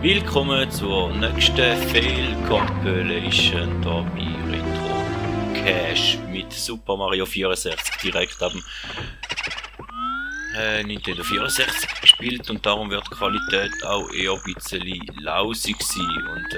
Willkommen zur nächsten Fail Compilation hier bei Retro Cash mit Super Mario 64 direkt ab dem Nintendo 64 gespielt und darum wird die Qualität auch eher ein bisschen lausig sein und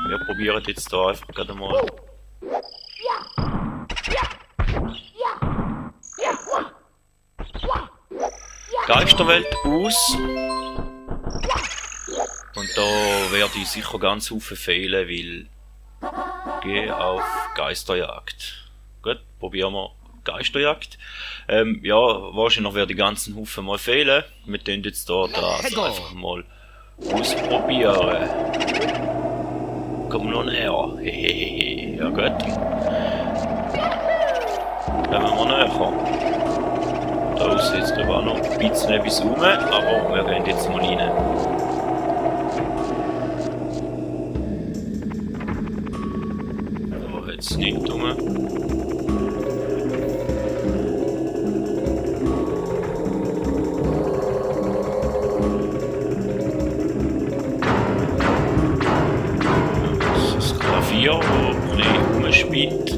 wir probieren jetzt hier einfach gerade mal Geisterwelt aus. Und da werde ich sicher ganz viele fehlen, weil gehe auf Geisterjagd. Gut, probieren wir Geisterjagd. Ja, wahrscheinlich werden die ganzen Haufen mal fehlen. Wir können jetzt da das einfach mal ausprobieren. Komm noch näher. Hehehe. Ja gut. Dann wir näher. Da ist jetzt drüber noch ein bisschen etwas rum, aber wir gehen jetzt mal rein. Jetzt nicht rum. Das ist das Klavier, das ein bisschen rumspinnt.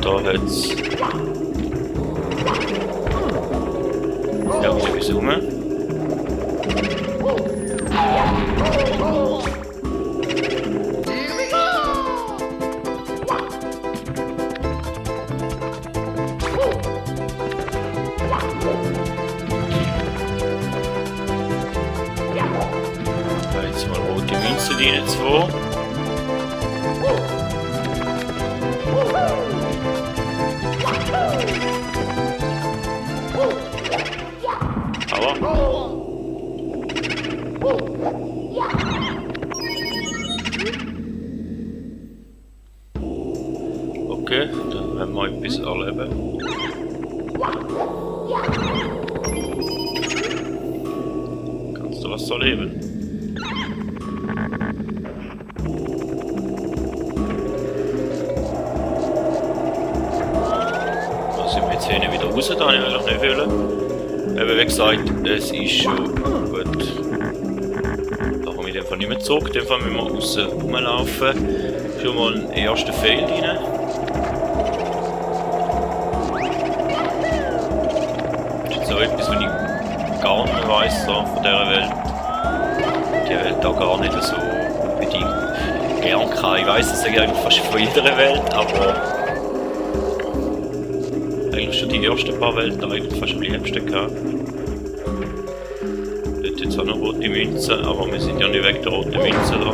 Da hat es etwas rum. Jetzt mal rote Münze, die nicht zwei. Aber okay, dann werden wir etwas erleben. Kannst du was erleben? Da sind wir jetzt hier wieder raus, da habe ich eigentlich nicht wollen. Eben wie gesagt, es ist schon gut. Da komme ich in dem Fall nicht mehr zurück, in dem Fall müssen wir außen rumlaufen. Schon mal einen ersten Fail rein. Das ist so etwas, was ich gar nicht weiss so, von dieser Welt. Die Welt auch gar nicht so unbedingt gern kann. Ich weiss es eigentlich fast von jeder Welt, aber eigentlich schon die ersten paar Welten eigentlich fast am liebsten gehabt. Dort jetzt auch noch rote Münzen, aber wir sind ja nicht weg der roten Münze da.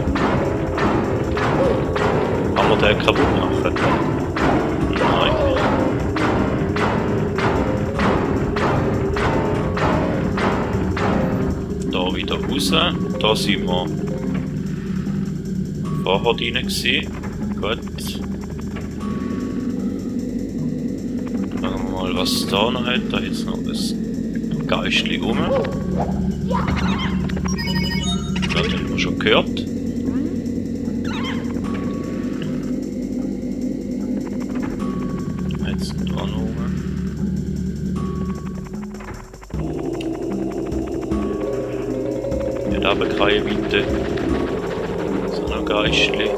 Kann man den kaputt machen? Nein. Da wieder raus. Da sind wir vorher drin gewesen. Gut. Schauen wir mal, was es da noch hat. Da hat es noch ein Geistli rum. Das haben wir schon gehört. Jetzt da noch rum. Nicht runterkreien bitte. So ein Geistli.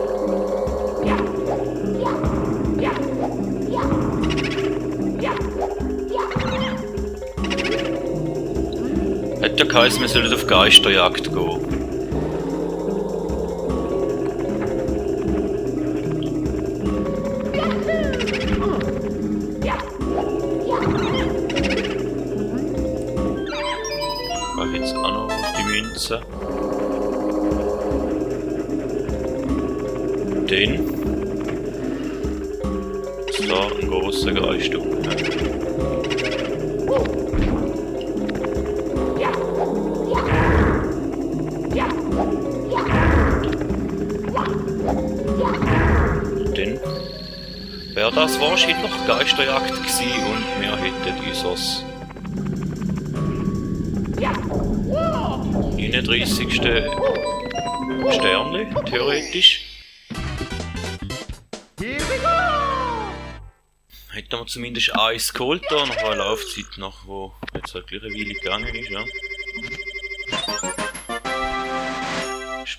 Hat ja geheißen, wir sollen auf Geisterjagd gehen. Da jetzt auch noch die Münze. Den. Ist da ein großer Geist unten. Dann wäre das wahrscheinlich Geisterjagd gewesen und wir hätten unser 39. Sternli, theoretisch. Hätten wir zumindest eins geholt da, nach einer Laufzeit, nach wo jetzt halt gleich eine Weile gegangen ist, ja.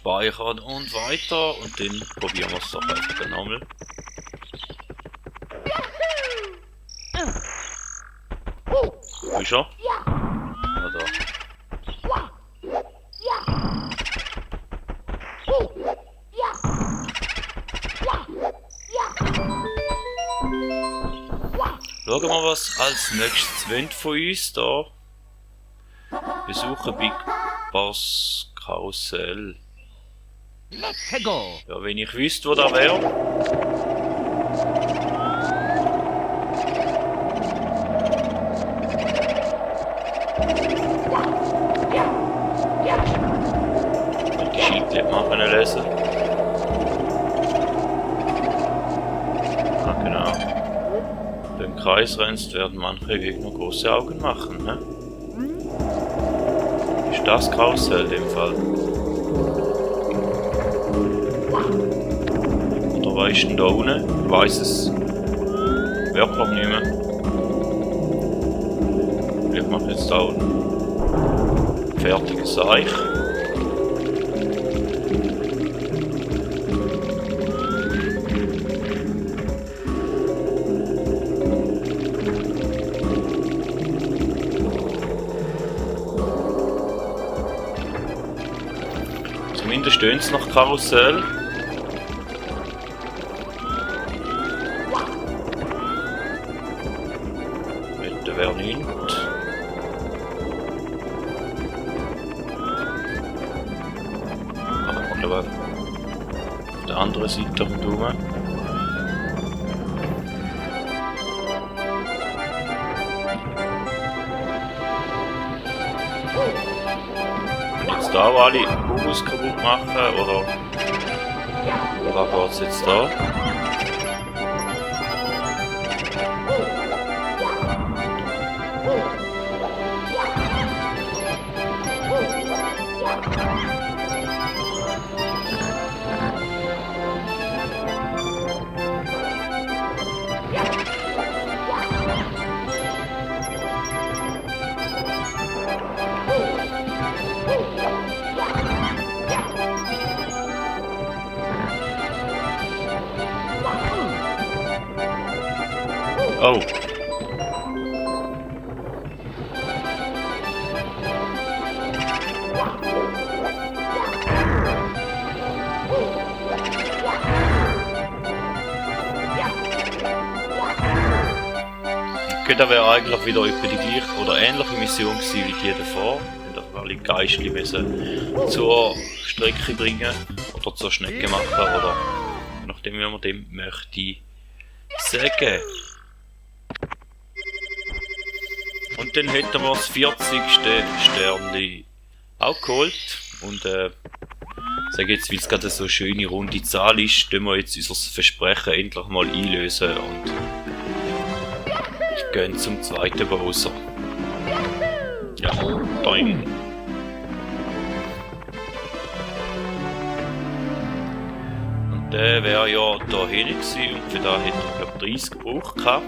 speichern und weiter. Und dann probieren wir es doch einfach nochmal. Wo ist er? Ja, da. Schauen wir mal, was als nächstes wollt von uns da. Besuche Big Boss Karussell. Let's go! Ja, wenn ich wüsste, wo da wäre. Die Schildlied mal können lesen. Ah, genau. Wenn du im Kreis rennst, werden manche Gegner große Augen machen, ne? Ist das Karussell in dem Fall? Oder was ist denn da unten? Ich weiss es wirklich nicht mehr. Ich mache jetzt da ein fertiges Seich. Zumindest stöhnt es nach Karussell. Mit wäre nichts. Aber auf der anderen Seite rundherum. Jetzt da alle Bubus kaputt machen oder was geht's jetzt da? Oh. Okay, da wäre eigentlich wieder etwa die gleiche oder ähnliche Mission gewesen wie die davor. Da alle Geistli müssen zur Strecke bringen oder zur Schnecke machen oder nachdem wie man dem möchte sagen. Und dann hätten wir das 40. Sternli auch geholt. Und sage jetzt, weil es gerade so eine schöne runde Zahl ist, tun wir jetzt unser Versprechen endlich mal einlösen und gehen zum zweiten Bowser. Ja, doing. Und der wäre ja da hin gewesen und für da hätte er glaube 30 gebraucht gehabt.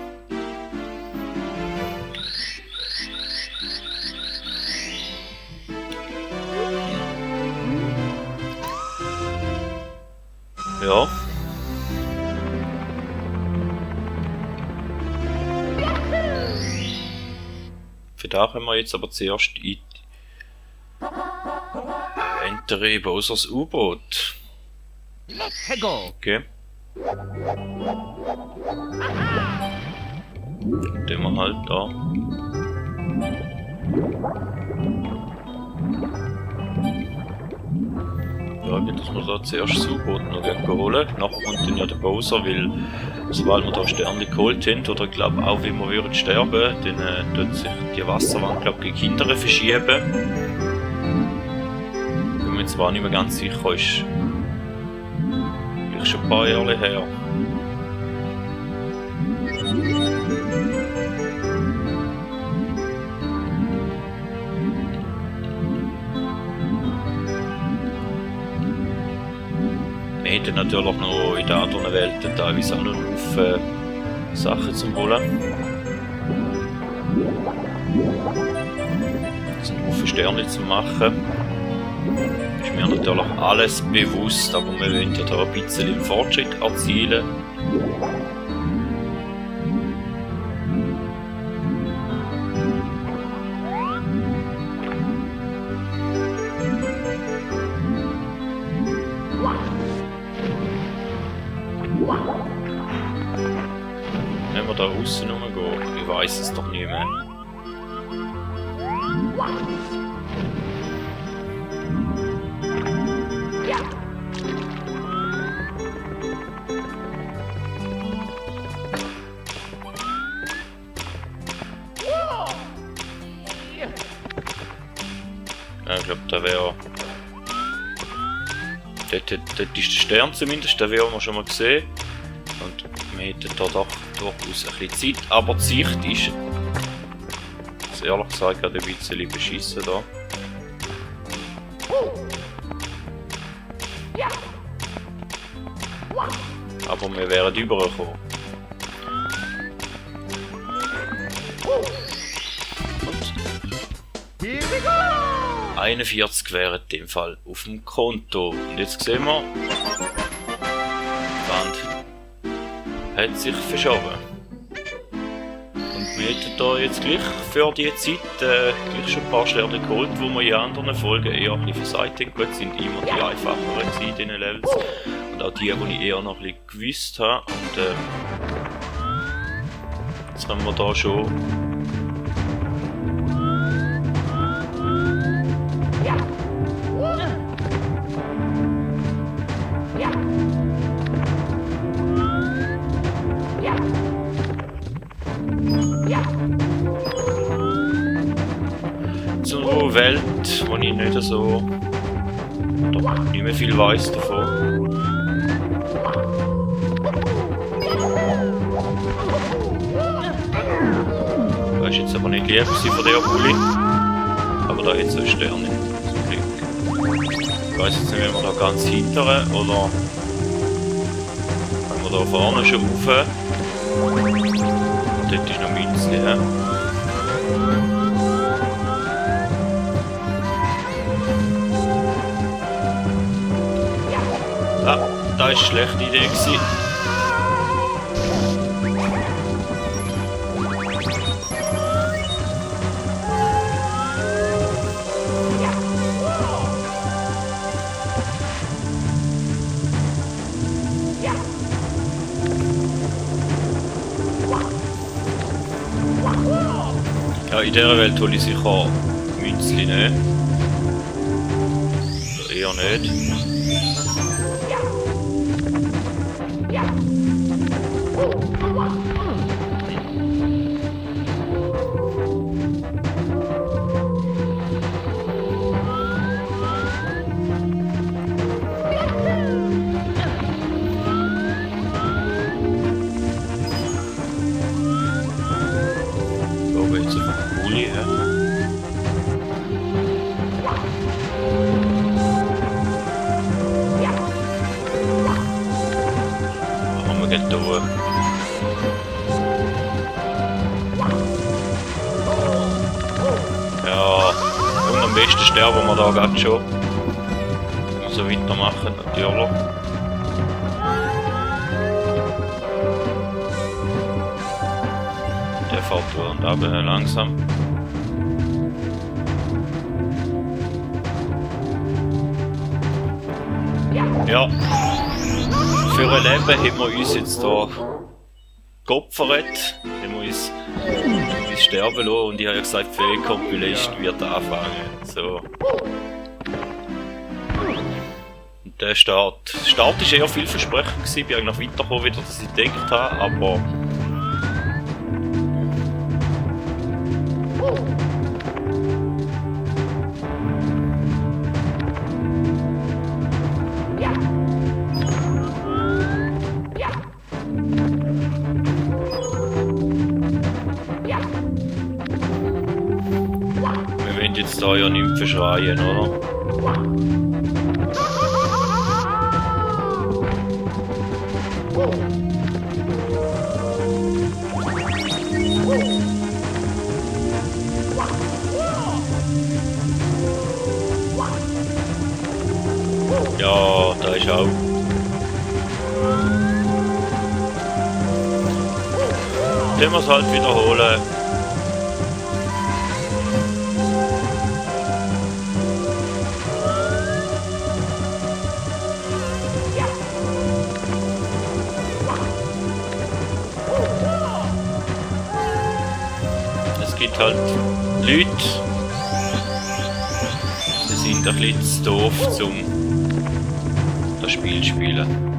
Ja. Für da können wir jetzt aber zuerst in Enter Bowsers U-Boot. Let's go! Okay. Den wir halt da. Ja, dass wir da zuerst das U-Boot noch holen. Nachher kommt dann ja der Bowser, weil sobald wir da Sterne geholt haben, oder ich glaube auch, wenn wir würden sterben, dann tut sich die Wasserwand glaube gegen Kinder verschieben. Bin mir zwar nicht mehr ganz sicher, ist schon ein paar Jahre her. Wir hätten natürlich noch in den anderen Welten teilweise auch noch einen Haufen Sachen zum Holen. Es sind Haufen Sterne zu machen. Ist mir natürlich alles bewusst, aber wir wollen ja da ein bisschen Fortschritt erzielen. Wenn wir da außen rumgehen, ich weiß es doch nicht mehr. Ja, ich glaube, da wäre... Dort ist der Stern zumindest, den haben wir schon mal gesehen. Und wir hätten da doch durchaus ein bisschen Zeit, aber die Sicht ist... Also ehrlich gesagt gerade ein bisschen beschissen da. Aber wir wären übergekommen. 41 wären in dem Fall auf dem Konto. Und jetzt sehen wir, die Wand hat sich verschoben. Und wir hätten da jetzt gleich für die Zeit gleich schon ein paar Sterne geholt, wo wir in anderen Folgen eher ein bisschen versagt haben. Gut, sind immer die einfacheren in diesen Levels. Und auch die ich eher noch ein bisschen gewusst habe. Und jetzt haben wir da schon so eine Welt, wo ich nicht so doch nicht mehr viel weiss davon. Das ist jetzt aber nicht lieb von der Bulli. Aber da hat es einen Stern zum Glück. Ich weiss jetzt nicht, wenn wir da ganz hinteren oder wenn wir da vorne schon rauf. Dort ist noch Münzli, ja. Ah, das war eine schlechte Idee gewesen. Ja, in dieser Welt hole ich sicher Münzli nicht. Oder eher nicht. Ja, und am besten sterben wir da gerade schon. So weitermachen natürlich. Der fährt da und runter langsam. Ja, für ein Leben haben wir uns jetzt hier geopfert, haben wir uns sterben lassen und ich habe ja gesagt, die Compilation wird anfangen. So. Und der Start war eher vielversprechend gewesen, ich bin eigentlich noch weitergekommen, wieder, als ich gedacht habe, aber... Jetzt da ja nicht verschreien, oder? Ja, da ist auch. Den wir es halt wiederholen. Es gibt halt Leute, die sind ein bisschen zu doof, um das Spiel zu spielen.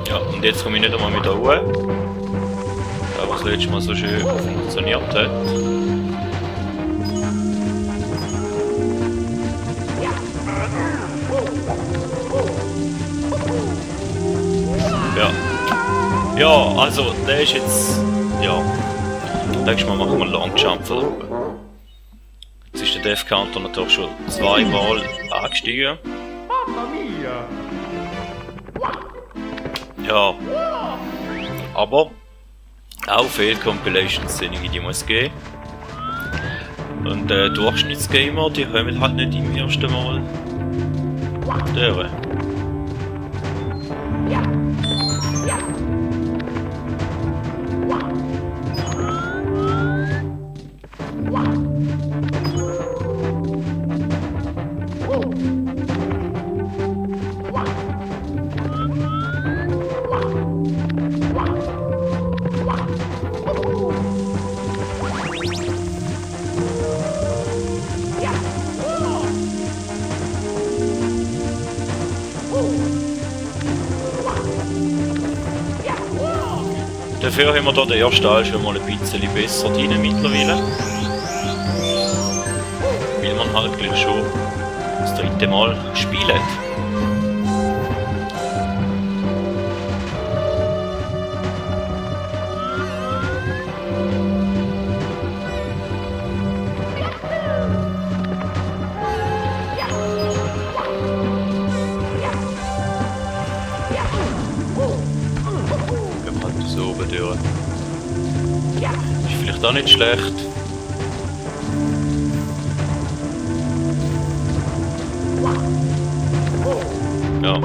Ja, und jetzt komme ich nicht einmal mit der Ruhe. Da was letztes Mal so schön funktioniert hat. Ja. Ja, also der ist jetzt. Ja. Nächstes Mal machen wir einen Long Jump von der Ruhe. Jetzt ist der Death Counter natürlich schon zweimal angestiegen. Mamma mia! Ja. Aber auch Fail-Compilations sind die muss geben. Und Durchschnittsgamer, die kommen halt nicht im ersten Mal durch. Dafür haben wir hier den ersten Teil schon mal ein bisschen besser rein mittlerweile. Weil man halt gleich schon das dritte Mal spielt. So oben durch. Ist vielleicht auch nicht schlecht. Ja. Ja.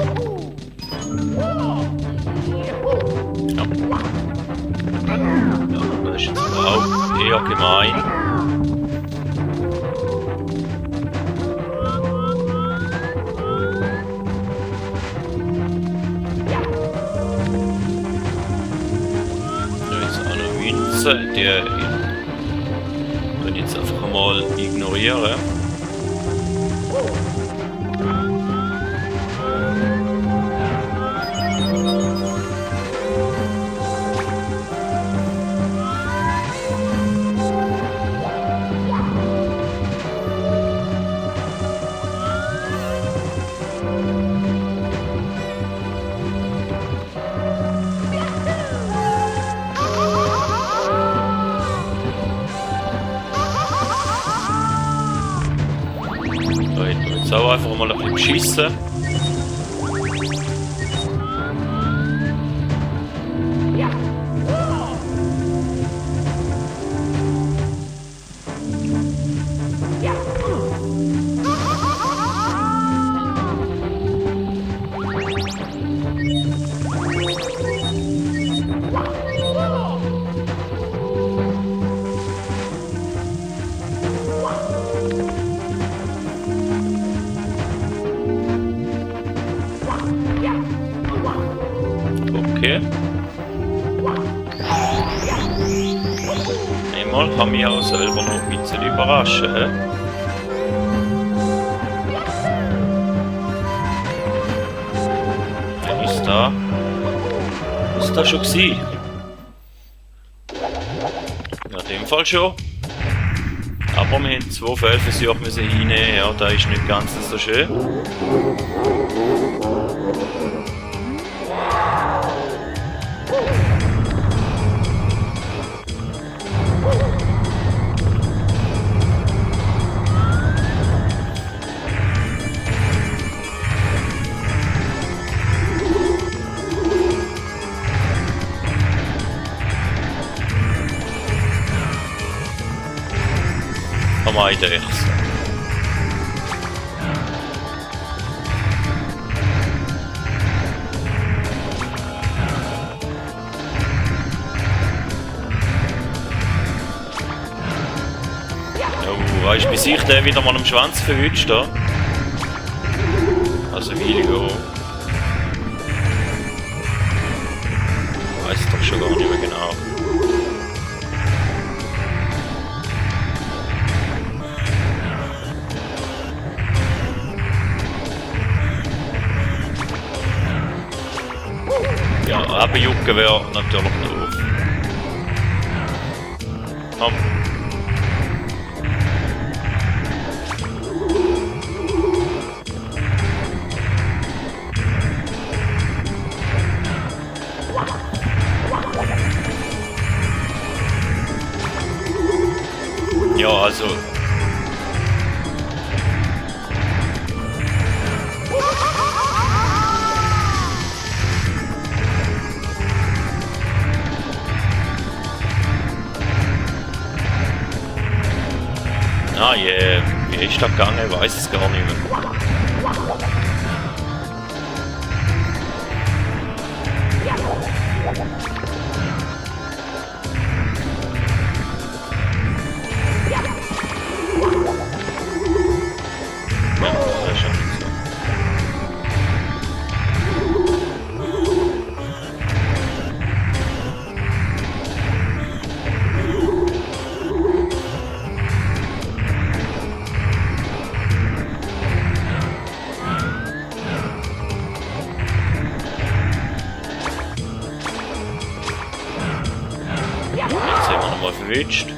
Ja, das ist jetzt auch eher gemein. Die können jetzt einfach mal ignorieren. So, einfach mal ein bisschen beschissen. Okay. Einmal kann mich auch selber noch ein bisschen überraschen. Wer ist da? Was ist da schon gewesen? Ja, in dem Fall schon. Aber wir haben 2 Fehlversuche müssen hinnehmen, ja, da ist nicht ganz so schön. wir Eidechsen. Oh, weißt du, bis ich den wieder mal am Schwanz verwünscht da? Also will ich auch. Weiß doch schon gar nicht mehr genau. Ja, abjucken wäre natürlich doof. Komm. Ja, also. Ah je, yeah. Wie ist das gegangen? Ich weiß es gar nicht mehr. Ja, das ist schon so. Jetzt sind wir nochmal verwünscht.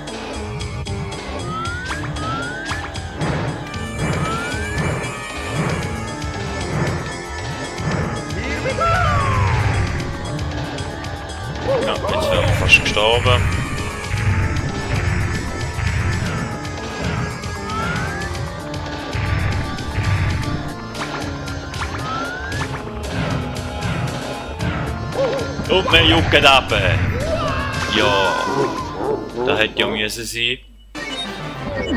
Ja, jetzt wären wir fast gestorben. Und wir jucken ab. Ja, da hätte ja müssen sein.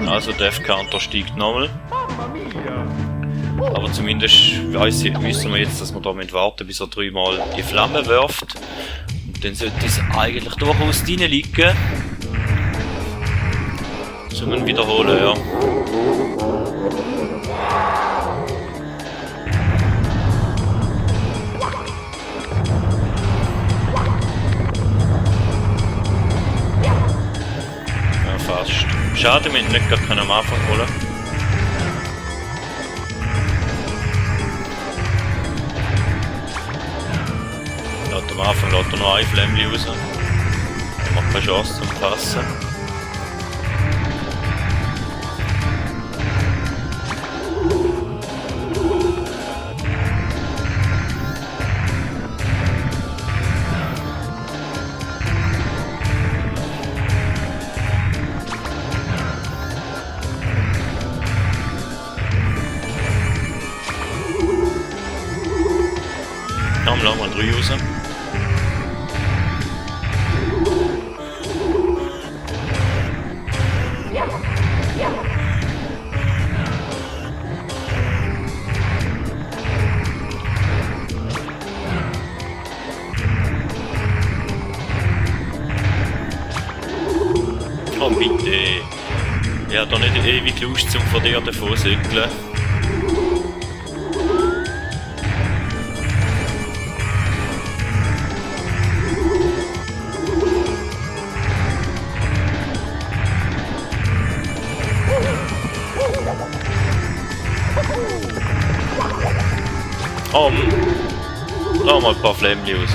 Also Death Counter steigt nochmal. Mamma mia! Aber zumindest wissen wir jetzt, dass wir da warten, bis er 3-mal die Flamme wirft. Und dann sollte es eigentlich durchaus drin liegen. Zum Wiederholen, ja. Ja, fast. Schade, wir hätten nicht gerade am Anfang holen. Am Anfang lässt er noch ein Flämmchen raus. Er macht keine Chance zum Fassen. Komm, lass mal 3 raus. Oh bitte! Ich habe doch nicht ewig Lust zum von dir davon zu säckeln. Komm! Da mal ein paar Flämmchen raus.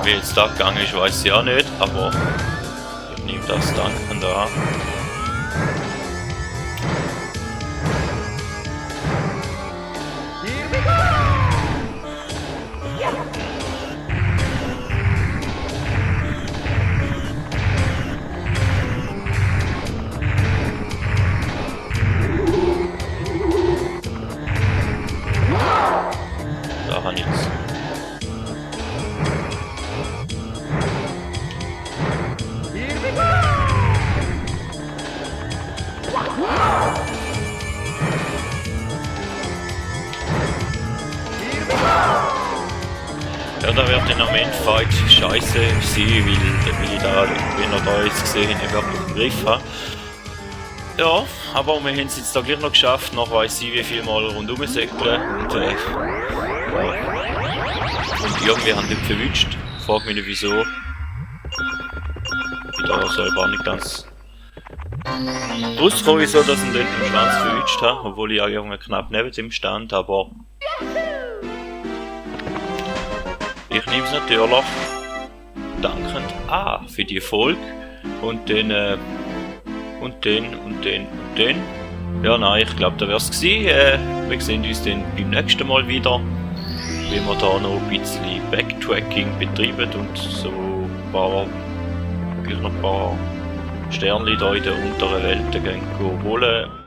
Wie jetzt da gegangen ist, weiß ich auch nicht, aber ich nehme das dankend an. Here we go! Ja, da wird dann am Endfight scheiße sein, weil ich da, wenn ihr da jetzt gesehen habt, nicht wirklich einen Griff habe. Ja, aber wir haben es jetzt da gleich noch geschafft, noch weiss ich wie viel Mal rundum säckeln und irgendwie haben die nicht verwünscht. Frag mich nicht wieso. Ich da selber nicht ganz rausgekommen, wieso dass ich den Schwanz verwünscht habe, obwohl ich eigentlich knapp neben dem stand, aber ich nehme es natürlich dankend an für die Folge und den und den. Ja, nein, ich glaube, da wär's gewesen. Wir sehen uns dann beim nächsten Mal wieder, wenn wir da noch ein bisschen Backtracking betreiben und so ein paar Sternchen da in der unteren Welt gehen holen.